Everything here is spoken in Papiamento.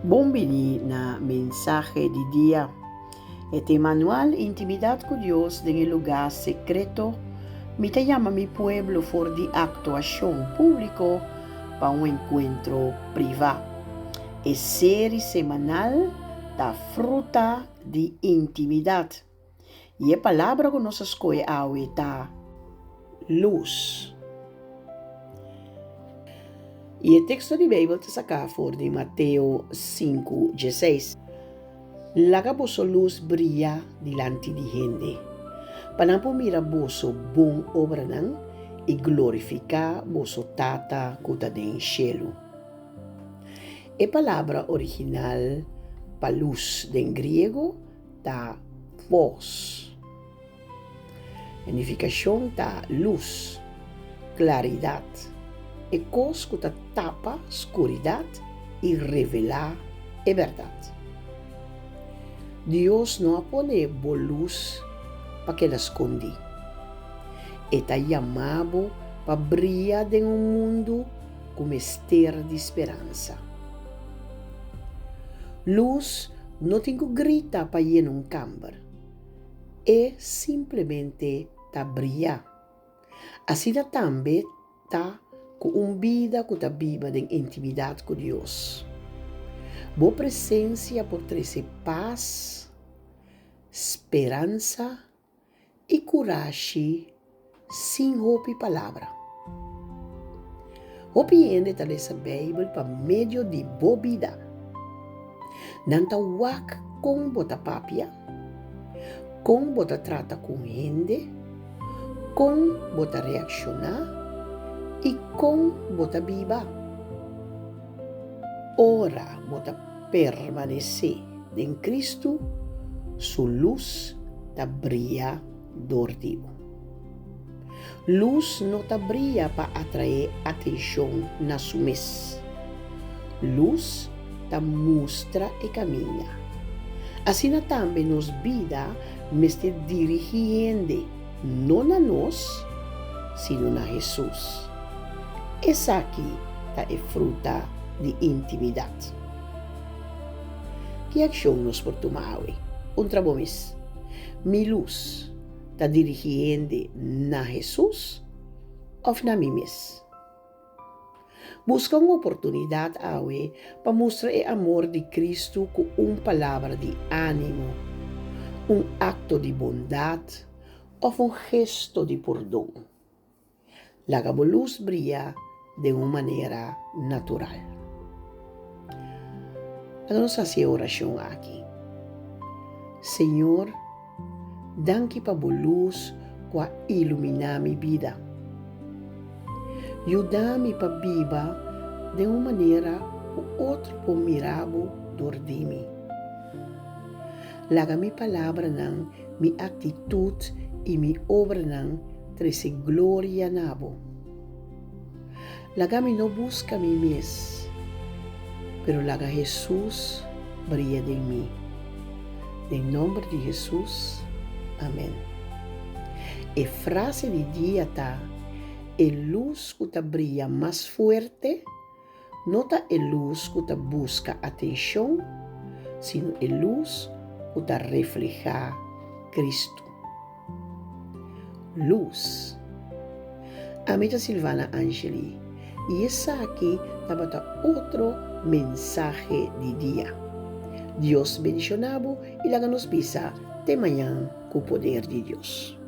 Bon bini na Mensahe di Dia. E tema anual Intimidat ku Dios den e lugá sekreto, Mi ta yama mi pueblo for di aktuashon públiko pa un enkuentro privá. E seri semanal ta Fruta di Intimidat. I e palabra ku nos a skohe awe ta lus. I e teksto di Beibel ta saká for di Mateo sinku dieseis. Laga boso lus bria dilanti di hende, pa nan por mira boso bon obranan i glorifiká boso Tata ku ta den shelu. E palabra original pa lus den griego ta fos. E nifikashon ta lus, klaridat, e kos ku ta tapa skuridat i revelá e bèrdat. Dios no a pone bo lus pa keda skondí. E ta yama bo pa bria den un mundu ku mester di speransa. Lus no tin ku grita pa yena un kamber. E simplemente ta bria. Asina tambe ta ku un bida ku ta biba den intimidat ku Dios. Bo presensia por trese pas, speransa i kurashi sin hopi palabra. Hopi hende ta lesa Beibel pa medio di bo bida. Nan ta wak kon bo ta papia, kon bo ta trata ku hende, kon bo ta reakshoná i kon bo ta biba. Ora bo ta permanesé den Kristu, su lus ta bria dor di bo. Lus no ta bria pa atraé atenshon na su mes. Lus ta mustra e kaminda. Asina tambe nos bida mester dirigí hende no na nos, sino na Hesus. Esaki ta e fruta di intimidat. Ki akshon nos por tuma awe? Puntra bo mes, Mi lus ta dirigí hende na Hesus òf na mi mes? Buska un oportunidat awe pa mustra e amor di Kristu ku un palabra di ánimo, un akto di bondat òf un gesto di pordon. Laga bo lus bria den un manera natural. Laga nos hasi e orashon aki. Señor, danki pa bo lus ku a iluminá mi bida. Yuda mi pa biba den un manera ku otro por mira bo dor di mi. Laga mi palabranan, mi aktitut i mi obranan trese gloria na bo. Laga mi no buska mi mes, pero laga Hesus bria den mi. Den nomber di Hesus, amen. E frase di dia ta, E lus ku ta bria mas fuerte no ta e lus ku ta buska atenshon, sino e lus ku ta reflehá Kristu. Lus. Ami ta Silvana Angeli i esaki tabata otro mensahe di dia. Dios bendiciona bo i laga nos bisa te mañan cu poder di Dios.